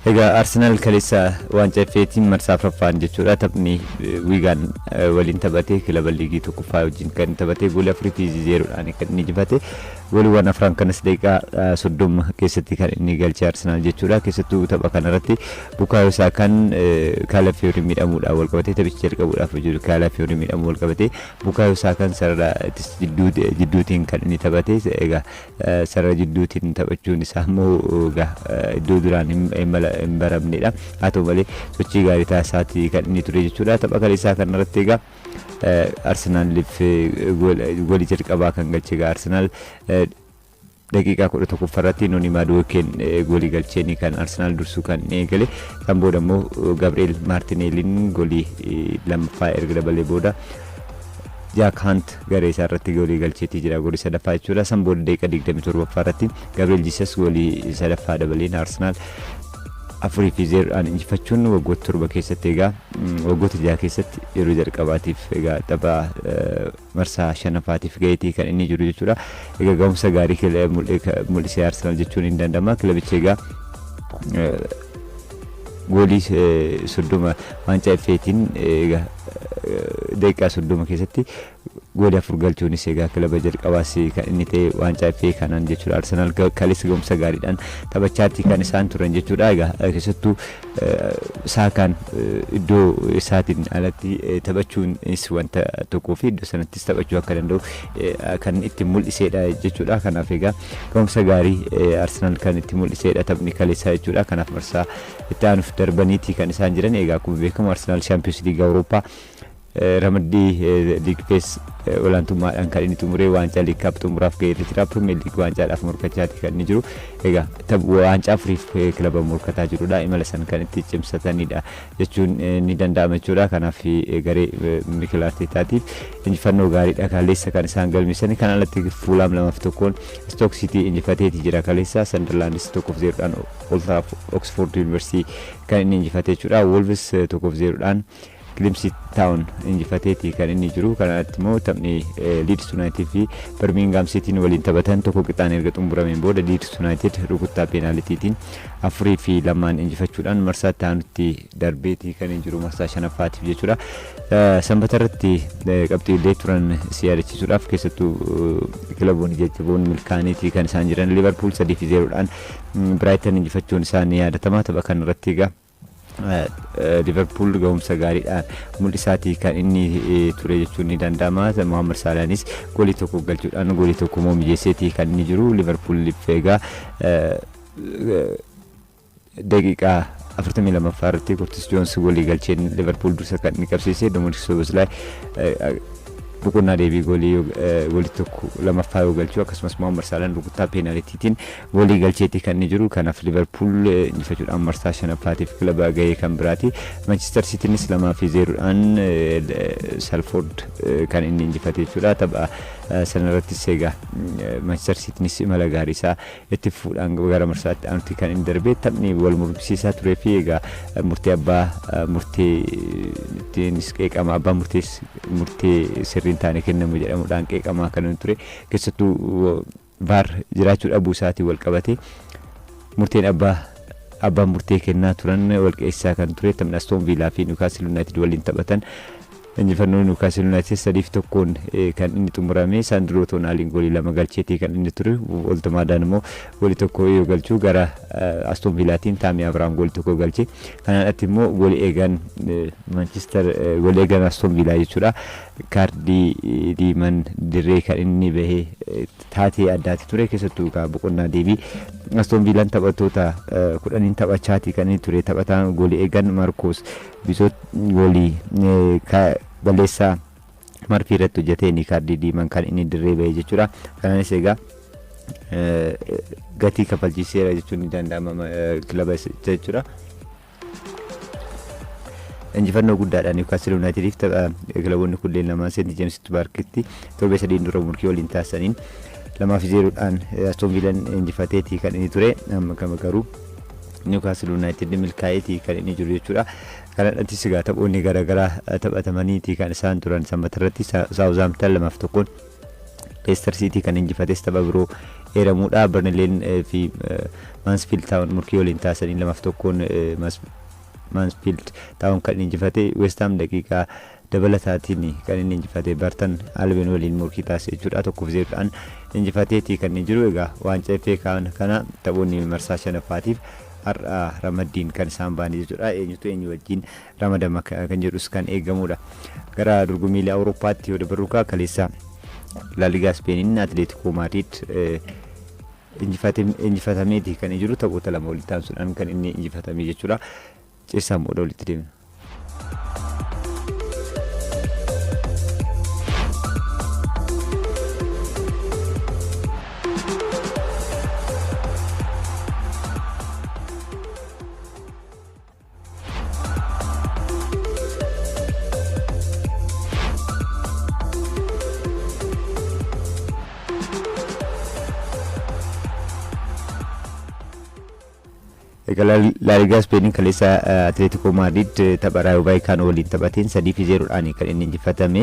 Egaa Arsenaal kaleessa waancaa FA'tiin marsaa afuraffaan jechuudha, taphni Wiigaan waliin taphatee, kilaba liigii tokkoffaa wajjin kan taphatee, goolii 4-0dhaan kan inni injifate. Gooliiwwan afran kanas daqiiqaa 30 keessatti kan inni galche Arsenaal jechuudha. Keessattuu tapha kanarratti Bukaayoo Saakaan Kaalafiyoori miidhamuudhaan wal qabatee, taphicha jalqabuudhaaf jiru Kaalafiyoori miidhamuu wal qabatee, Bukaayoo Saakaan sarara jidduutiin kan inni taphate. Egaa sarara jidduutiin taphachuun isaa immoo egaa iddoo duraan hin baramnedha. Haa ta'u malee, sochii gaarii taasisaati kan inni ture jechuudha. Tapha kaleessaa kanarratti egaa Arsenaaliif goolii jalqabaa kan galche egaa Arsenaal daqiiqaa 11ffaa irratti Nooni Maaduweekeen goolii galcheen kan Arsenaal dursuu kan eegale. Kan booda immoo Gabriel Maartineeliin goolii lammaffaa erga dabalee booda, Jaak Haant garee isaa irratti goolii galcheetii jira, goolii sadaffaa jechuudha. San booda daqiiqaa 27ffaa irratti Gabriel Jesus goolii sadaffaa dabaleen Arsenaal 4-0dhaan injifachuun waggoota 7 keessatti, egaa waggoota 6 keessatti yeroo jalqabaatiif egaa tapha marsaa shanaffaatiif gaheetii kan inni jiru jechuudha. Egaa gahumsa gaarii mul'isee Arsenaal jechuun hin danda'ama. Kilabichi egaa goolii 30 waancaa FA'tiin egaa daqiiqaa 30 keessatti goolii 4 galchuunis egaa kilaba jalqabaas kan inni ta'e waancaa FA kanaan jechuudha. Arsenaal kaleessa gahumsa gaariidhaan taphachaatti kan isaan turan jechuudha. Egaa keessattuu Saakaan iddoo isaatiin alatti taphachuunis wanta tokkoo fi iddoo sanattis taphachuu akka danda'u kan itti mul'isedha jechuudha. Kanaaf egaa gahumsa gaarii Arsenaal kan itti mul'isedha taphni kaleessaa jechuudha. Kanaaf marsaa itti aanuuf darbaniiti kan isaan jiran. Egaa akkuma beekamu Arsenaal Shaampiyoons Liigii Awurooppaa ramaddii League Phase olaantummaadhaan kan inni xumuree, waancaa League Cup xumuraaf ga'ee jira. Premier League waancaadhaaf morkachaati kan inni jiru. Egaa waancaa afuriif kilaba morkataa jirudha. Imala san kan itti cimsatanidha jechuun ni danda'ama jechuudha. Kanaaf garee Mikel Artetaatiif injifannoo gaariidha kaleessa kan isaan galmeessan. Kan alatti Fuulaam 2-1n Stoke City injifateeti jira kaleessa. Sunderlandis 1-0dhaan Old Oxford University kan inni injifate jechuudha. Wolves 1-0dhaan Grimsby Town injifateeti kan inni jiru. Kanatti immoo taphni Leeds United fi Birmingham Cityn waliin taphatan tokko qixaan erga xumurameen booda, Leeds United rukuttaa peenaalitiitiin 4-2n injifachuudhaan marsaa itti aanutti darbeeti kan inni jiru, marsaa shanaffaatiif jechuudha. Sanbata irratti qabxiilee turan si yaadachiisuudhaaf, keessattuu kilaboonni jajjaboon milkaa'aniiti kan isaan jiran. Liverpool 3-0dhaan Brighton injifachuun isaa ni yaadatama. Tapha kanarratti egaa Liverpool gahumsa gaariidhaan mul'isaatii kan inni ture jechuun ni danda'ama. Mohaammed Saalaanis goolii tokko galchuudhaan goolii tokko immoo mijeesseetii kan inni jiru. Liverpool egaa daqiiqaa 42ffaa irratti Curtis Jones goolii galcheen Liverpool dursa kan inni qabsiise. Dominic Szoboszlai boqonnaa deebii goolii tokko lamaffaa yoo galchu, akkasumas Mohaammed Saalaan rukuttaa peenaalitiitiin goolii galcheetii kan inni jiru. Kanaaf Liverpool injifachuudhaan marsaa shanaffaatiif kilaba gahee kan biraati. Manchester Citynis 2-0dhaan Salford kan inni injifate jechuudha. Tapha sanarrattis egaa Manchester Citynis imala gaarii isaa itti fufuudhaan gara marsaatti aanutti kan inni darbe. Taphni wal mormisiisaa turee fi egaa murtee abbaa murtee ittiinis qeeqama, abbaa murtees murtee sirriin taane kennamu jedhamuudhaan qeeqamaa kan inni ture, keessattuu VAR jiraachuu dhabuu isaatiin wal qabate murteen abbaan murtee kennaa turan wal qeessisaa kan ture. Taphni Aston Villaa fi Newcastle United waliin taphatan injifannoo Newcastle United 3-1n kan inni xumurame. Saandroo Toonaaliin goolii lama galcheetii kan inni ture. Woltemaadaan immoo goolii tokko yoo galchuu, gara Aston Villaatiin Taamii Abrahaam goolii tokko galche. Kanaan alatti immoo goolii eegan Manchester, goolii eegan Aston Villaa jechuudha, kaardii diiman dirree kan inni bahee taatee addaati ture. Keessattuu boqonnaa deebii Aston Villaan taphattoota 10n taphachaati kan inni ture. Taphataan goolii eegan Marcos Bizoot goolii balleessaa Marfii irratti hojjeteen kaardii diimaan kan inni dirree bahee jechuudha. Kanaanis egaa gatii kafalchiiseera jechuun ni danda'ama kilaba jechuudha. Injifannoo guddaadhaan Newcastle Unitediif. Tapha kilaboonni kunneen lamaan St James Parkitti torbee sadiin dura murkii waliin taasisaniin 2-0dhaan Aston Villaan injifateetii kan inni ture. Amma kama garuu Newcastle United milkaa'eetii kan inni jiru jechuudha. Kanarrattis egaa taphoonni garaagaraa taphatamaniitii kan isaan turan. Sanbata irratti Southampton 2-1n Leicester City kan injifates tapha biroo eeramuudha. Burnley'n fi Mansfield Town murkii waliin taasisanii 2-1 Mansfield Town kan injifate. West Ham daqiiqaa dabalataatiin kan inni injifate Burton Albion waliin murkii taasise jechuudha. 1-0dhaan injifateeti kan inni jiru. Egaa waancaa FA kana taphoonni marsaa shanaffaatiif har'a ramaddiin kan isaan ba'anii jechuudha. Eenyutu eenyu wajjin ramadama kan jedhus kan eegamudha. Gara dorgommiilee Awurooppaatti yoo dabarru, kaleessa La Ligaa Ispeeniin Atileetikoo Maadriid injifatameeti kan jiru. Taphoota lama walitti aansuudhaan kan inni injifatame jechuudha. Ceessaan booda walitti deemna. Egaa La Ligaa Ispeeniin kaleessa Atileetikoo Maadriid tapha Raayoo Vaayikaanoo waliin taphateen 3-0dhaan kan inni injifatame.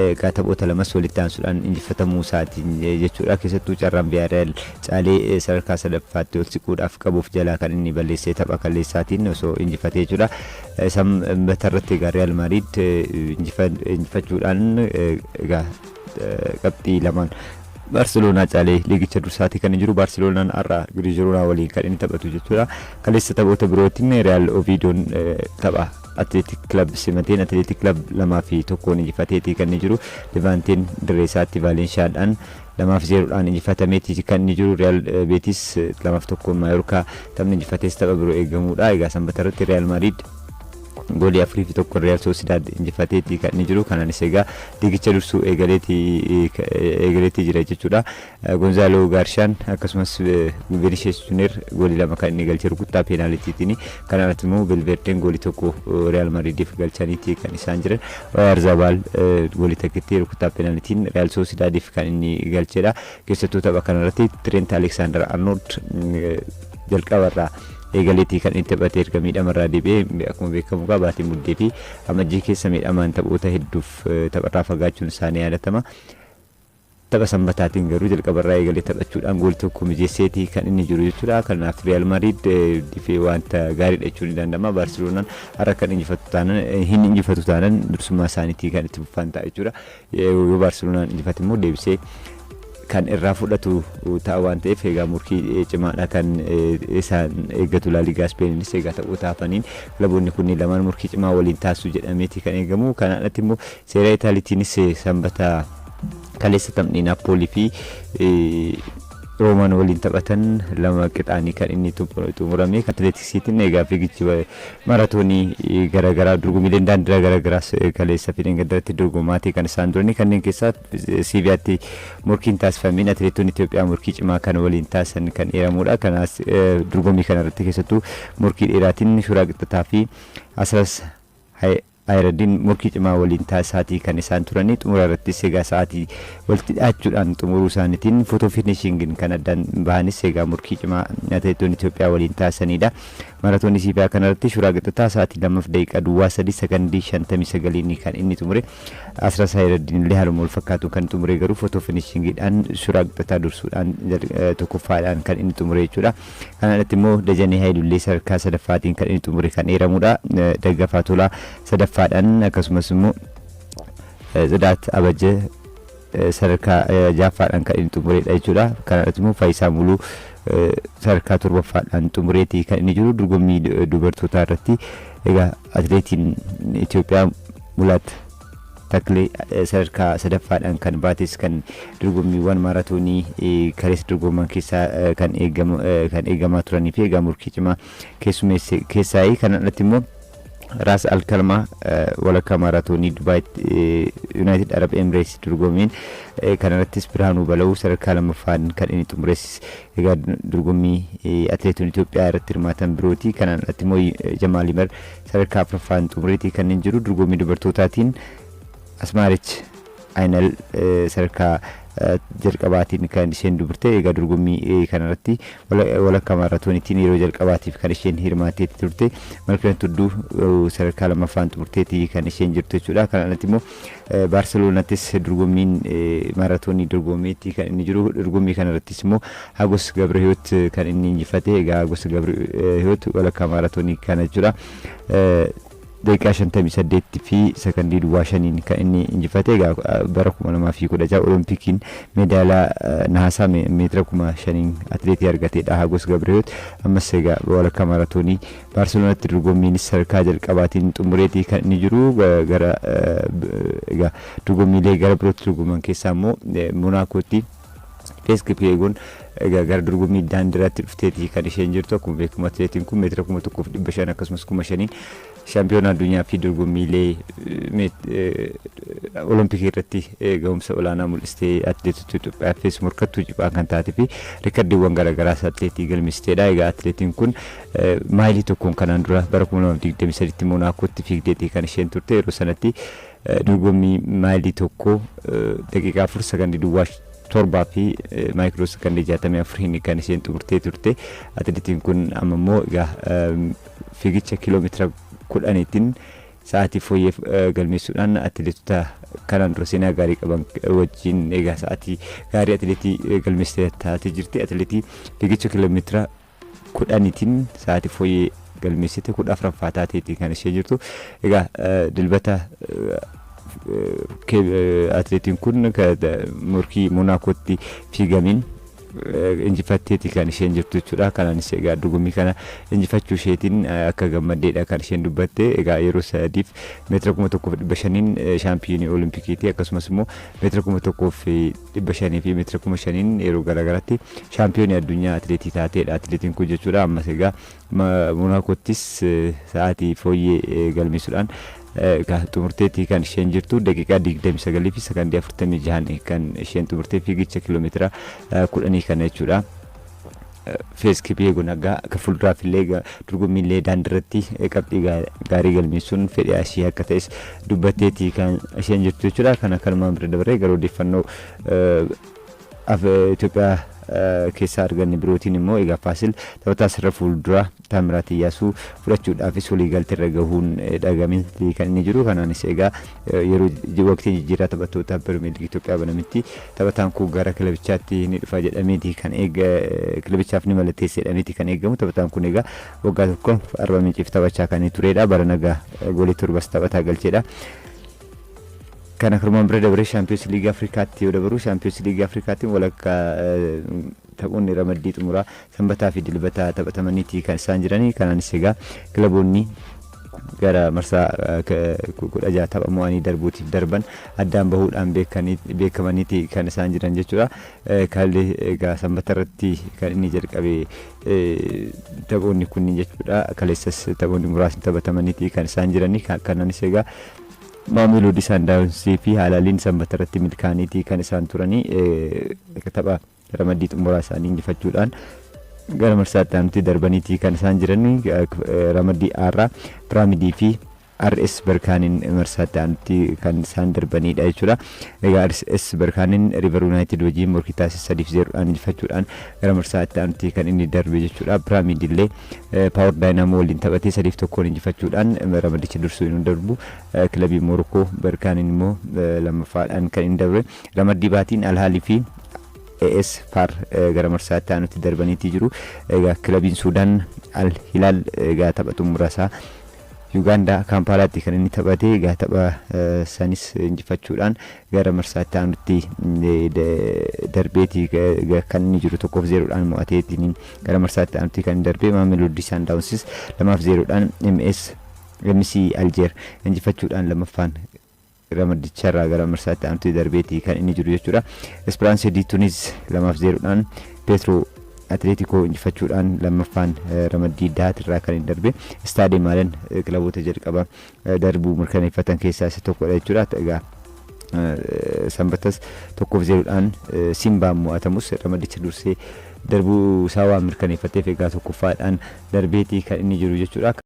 Egaa taphoota lamas walitti aansuudhaan injifatamuu isaatiin jechuudha. Keessattuu carraan Villarreal caalee sadarkaa sadaffaatti ol siquudhaaf qabuuf jalaa kan inni balleessee tapha kaleessaatiin osoo injifatee jechuudha. Sanbata irratti egaa Real Madrid injifachuudhaan egaa qabxii lamaan Baarseloonaa caalee liigicha dursaati kan jiru. Baarseloonaan har'a Giroonaa waliin kan inni taphatu jechuudha. Kaleessa taphoota birootiin Real Oviidoon tapha Atileetik Kilab simateen Atileetik Kilab 2-1n injifateeti kan inni jiru. Levanteen dirree isaatti Vaalenshaadhaan 2-0dhaan injifatameeti kan inni jiru. Real Beetis 2-1n Maayorkaa taphni injifatees tapha biroo eegamudha. Egaa sanbata irratti Real Madrid goolii 4-1 Real Sociedad injifateeti kan inni jiru. Kanaanis egaa liigicha dursuu eegaleetii jira jechuudha. Gonzaalo Gaarshaan akkasumas Vinicius Junior goolii lama kan inni galche rukuttaa peenaalitiitiin. Kana irratti immoo Valverdeen goolii tokko Real Madridiif galchaniiti kan isaan jiran. Oyarzabal goolii takkitti rukuttaa peenaalitiin Real Sociedadiif kan inni galchedha. Keessattuu tapha kanarratti Trent Alexander Arnold jalqabarraa eegaleetii kan inni taphate erga miidhamarraa deebi'ee. Akkuma beekamu egaa baatii Muddee fi Amajjii keessa miidhamaan taphoota hedduuf tapharraa fagaachuun isaanii yaadatama. Tapha sanbataatiin garuu jalqabarraa eegalee taphachuudhaan goolii tokko mijeesseetii kan inni jiru jechuudha. Kanaaf Real Madrid difee wanta gaariidha jechuun ni danda'ama. Baarseloonaan har'a kan injifatu taanan, hin injifatu taanan, dursummaa isaaniitii kan itti fufan ta'a jechuudha. Yoo Baarseloonaan injifate immoo deebisee kan irraa fudhatu ta'a waan ta'eef, egaa murkii cimaadha kan isaan eeggatu. La Ligaa Ispeeniinis egaa taphoota hafaniin kilaboonni kunneen lamaan murkii cimaa waliin taasisu jedhameeti kan eegamu. Kanaan alatti immoo Seeraa Itaaliitiinis sanbata kaleessa taphni Naappoolii fi Roomaan waliin taphatan lama qixaanii kan inni xumurame. Atileetiksiitiin egaa fiigichi maaraatoonii garaagaraa, dorgommiileen daandiraa garaagaraas kaleessa fi dheengaddaratti dorgomaatii kan isaan turani. Kanneen keessaa Siiviyaatti morkiin taasifameen atileetonni Itoophiyaa morkii cimaa kan waliin taasisan kan eeramudha. Kanaas dorgommii kanarratti keessattuu morkii dheeraatiin Shuraa Qixxataa fi Asras Ayiraddiin morkii cimaa waliin taasisaatii kan isaan turanii. Xumura irrattis egaa sa'aatii walitti dhiyaachuudhaan xumuruu isaaniitiin photo finishingiin kan addaan bahanis egaa morkii cimaa atileetonni Itoophiyaa waliin taasisanidha. Maaraatoonii Siiviyaa kanarratti Shuraa Qixxataa sa'aatii 2 daqiiqaa 03 sakandii 59iin kan inni xumure. Asras Ayiraddiin illee haaluma wal fakkaatu kan xumure, garuu photo finishingiidhaan Shuraa Qixxataa dursuudhaan tokkoffaadhaan kan inni xumure jechuudha. Kana irratti immoo Dajanee Haayilullee sadarkaa sadaffaatiin kan inni xumure kan eeramudha. Daggafaa Tolaa sadaffaadhaan, akkasumas immoo Tsidaat Abajje sadarkaa ja'affaadhaan kan inni xumuredha jechuudha. Kana irratti immoo Faayisaa Muluu sadarkaa torbaffaadhaan xumureeti kan inni jiru. Dorgommii dubartootaa irratti egaa atileetiin Itoophiyaa Mulaat Taklee sadarkaa sadaffaadhaan kan baates kan dorgommiiwwan maaraatoonii kaleessa dorgoman keessaa kan eegamaa turanii fi egaa murkii cimaa keessummeesse keessaayi. Kana irratti immoo Raas Alkalmaa walakkaa maaraatoonii Dubaay, United Arab Emirates dorgommiin kanarrattis Birhaanuu Bala'uu sadarkaa lammaffaan kan inni xumures egaa dorgommii atileetonni Itoophiyaa irratti hirmaatan birooti. Kanaan alatti immoo Jamaal Yimar sadarkaa afuraffaan xumureetii kan inni jiru. Dorgommii dubartootaatiin Asmaarich Aynal sadarkaa jalqabaatiin kan isheen dubartee. Egaa dorgommii kanarratti walakkaa maaraatooniitiin yeroo jalqabaatiif kan isheen hirmaatteetti turte. Malkina Tudduu sadarkaa lammaffaan xumurteetii kan isheen jirtu jechuudha. Kana alatti immoo Baarseloonattis dorgommiin maaraatoonii dorgommeetti kan inni jiru. Dorgommii kanarrattis immoo Hagos Gabrahiyoot kan inni injifate. Egaa Hagos Gabrahiyoot walakkaa maaraatoonii kana jechuudha, daqiiqaa 58 fi sakandii duwwaa 5n kan inni injifate. Egaa bara 2016 Oloompikiin meedaalaa nahaasaa meetira 5000n atileetii argateedha Hagos Gabrahiyoot. Ammas egaa walakkaa maaraatoonii Baarseloonatti dorgommiinis sadarkaa jalqabaatiin xumureetii kan inni jiru. Gara egaa dorgommiilee gara birootti dorgoman keessaa immoo Monaakootti Fees Kipyeegoon egaa gara dorgommii daandiirratti dhufteetii kan isheen jirtu. Akkuma beekamu atileetiin kun meetira 1500 akkasumas 5000n shaampiyoona addunyaa fi dorgommiilee Olompikii irratti gahumsa olaanaa mul'istee, atileetota Itoophiyaafis morkattuu cimaa kan taatee fi riikardiiwwan garaagaraas atileetii galmeessiteedha. Egaa atileetiin kun maayilii tokkoon kanaan dura bara 2023tti Monaakootti fiigdeetii kan isheen turte. Yeroo sanatti dorgommii maayilii tokko daqiiqaa 4 sakandii duwwaa 7 fi maayikiroo sakandii 64n kan isheen xumurtee turte. Atileetiin kun amma immoo egaa fiigicha kiiloomeetira 10tiin sa'aatii fooyyee galmeessuudhaan atileetota kanaan dura seenaa gaarii qaban wajjin egaa sa'aatii gaarii atileetii galmeessitee taatee jirti. Atileetii fiigicha kiiloomeetira 10tiin sa'aatii fooyyee galmeessite 14ffaa taateetii kan ishee jirtu. Egaa Dilbata atileetiin kun morkii Monaakootti fiigamiin injifatteeti kan isheen jirtu jechuudha. Kanaanis egaa dorgommii kana injifachuu isheetiin akka gammaddeedha kan isheen dubbatte. Egaa yeroo sadiif meetira 1500n shaampiyoonii Olimpikiiti, akkasumas immoo meetira 1500 fi meetira 5000n yeroo garaagaraatti shaampiyoonii addunyaa atileetii taateedha atileetiin kun jechuudha. Ammas egaa Monaakottis sa'aatii fooyyee galmeessuudhaan xumurteetii kan isheen jirtu. Daqiiqaa 29 fi sakandii 46 kan isheen xumurtee fiigicha kiiloomeetira 10 kana jechuudha. Fees Kipyeegoon egaa akka fuulduraaf illee dorgommiilee daandiirratti qabxii gaarii galmeessuun fedhii ishee akka ta'es dubbatteetii kan isheen jirtu jechuudha. Kana kanumaan bira dabaree gara odeeffannoo Itoophiyaa keessaa arganne birootiin immoo, egaa Faasil taphataa sirra fuulduraa Taamiraat Iyyaasuu fudhachuudhaafis waliigaltee irra gahuun dhagameeti kan inni jiru. Kanaanis egaa yeroo waqtiin jijjiirraa taphattoota Pirimeer Liigii Itoophiyaa banametti taphataan kun gara kilabichaatti ni dhufa jedhameeti kan eega, kilabichaaf ni mallatteessa jedhameeti kan eegamu. Taphataan kun egaa waggaa tokko Arba Minciif taphachaa kan turedha. Bara nagaa goolii torbas taphataa galcheedha. Kana kanumaan bira dabaree Shaampiyoons Liigii Afrikaatti yoo dabaru, Shaampiyoons Liigii Afrikaatti walakkaa taphoonni ramaddii xumuraa Sanbataa fi Dilbataa taphatamaniiti kan isaan jiranii. Kanaanis egaa kilaboonni gara marsaa 16 tapha mo'anii darbuutiif darban addaan bahuudhaan beekamaniiti kan isaan jiran jechuudha. Kalli egaa Sanbata irratti kan inni jalqabe taphoonni kunniin jechuudha. Kaleessas taphoonni muraasni taphatamaniiti kan isaan jiranii. Kanaanis egaa Maameloodii Saandaawunsii fi Haalaaliin Sanbata irratti milkaa'aniiti kan isaan turanii, tapha ramaddii xumuraa isaanii injifachuudhaan gara marsaatti aanutti darbaniiti kan isaan jiran. Ramaddii A irraa Piraamidii fi RS Berkaaniin marsaatti aanutti kan isaan darbanidha jechuudha. Egaa RS Berkaaniin River United wajjin morkii taasise 3-0dhaan injifachuudhaan gara marsaatti aanutti kan inni darbe jechuudha. Piraamid illee Power Dynamo waliin taphatee 3-1n injifachuudhaan ramadicha dursuu hin darbu. Kilabii Morokoo Berkaaniin immoo lammaffaadhaan kan inni darbe. Ramaddii baatiin Alhaalii fi AS FAR gara marsaatti aanutti darbaniitii jiru. Egaa kilabiin Suudaan Al Hilaal egaa tapha xumura isaa Yugaandaa Kaampaalaatti kan inni taphate, egaa tapha sanis injifachuudhaan gara marsaatti aanutti darbeeti kan inni jiru. 1-0dhaan mo'ateetiin gara marsaatti aanutti kan inni darbe. Maameloodii Saandaawunsis 2-0dhaan MC Aljeer injifachuudhaan lammaffaan ramaddicharraa gara marsaatti aanutti darbeeti kan inni jiru jechuudha. Esperance de Tunis 2-0dhaan Petro Atleetikoo injifachuudhaan lammaffaan ramaddii daatirraa kan inni darbe. Istaadee Maalan kilaboota jalqaba darbuu mirkaneeffatan keessaa isa tokkodha jechuudha. Egaa Sanbatas 1-0dhaan Simbaan mo'atamus ramaddicha dursee darbuu isaa waan mirkaneeffateef egaa tokkoffaadhaan darbeetii kan inni jiru jechuudha.